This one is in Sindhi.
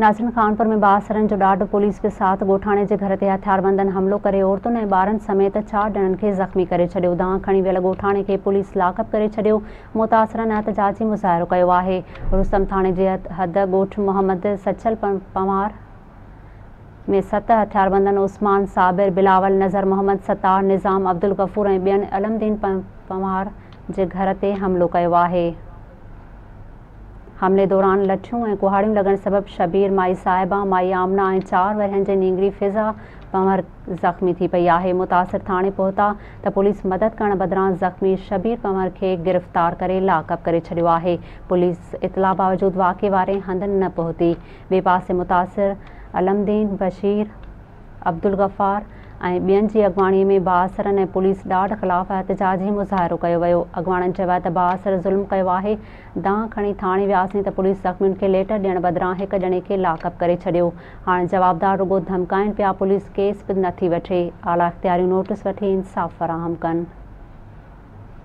ناظرين خانپور ۾ بااثرن جو ڏاڍ، پوليس به ساٿ، ڳوٺاڻي جي گهر تي هٿياربندن حملو ڪري عورتن ۽ ٻارن سميت چار ڄڻن کي زخمي ڪري ڇڏيو، دانهن کڻي ويل ڳوٺاڻي کي پوليس لاڪ اپ ڪري ڇڏيو، متاثرن احتجاجي مظاهرو ڪيو آهي، رستم ٿاڻي جي حد ڳوٺ محمد سچل پنهوار ۾ ست هٿياربندن عثمان، صابر، بلاول، نظر محمد، ستار، نظام، عبدالغفور ۽ ٻين علم دين پنهوار جي گهر تي حملو ڪيو آهي. حملي دوران لٺيون ۽ ڪهاڙيون لڳڻ سبب شبير، مائي صاحبه، مائي آمنه ۽ چار ورهين جي نينگري فضا پنهور زخمي ٿي پئي آهي. متاثر ٿاڻي پهتا ته پوليس مدد ڪرڻ بدران زخمي شبير پنهور کي گرفتار ڪري لاڪ اپ ڪري ڇڏيو آهي. پوليس اطلاع باوجود واقعي واري هنڌ نه پهتي. ٻئي پاسي متاثر علم دين، بشير، عبدالغفار ۽ ٻين جي اڳواڻي ۾ بااثرن ۽ پوليس ڏاڍ خلاف احتجاجي مظاهرو ڪيو ويو. اڳواڻن چيو ته بااثر ظلم ڪيو آهي، دانهن کڻي ٿاڻي وياسين ته پوليس زخمين کي ليٽر ڏيڻ بدران هڪ ڄڻي کي لاڪ اپ ڪري ڇڏيو، هاڻ جوابدار رڳو ڌمڪائين پيا، پوليس ڪيس به نٿي وٺي، اعليٰ اختياريون نوٽيس وٺي انصاف فراهم ڪن.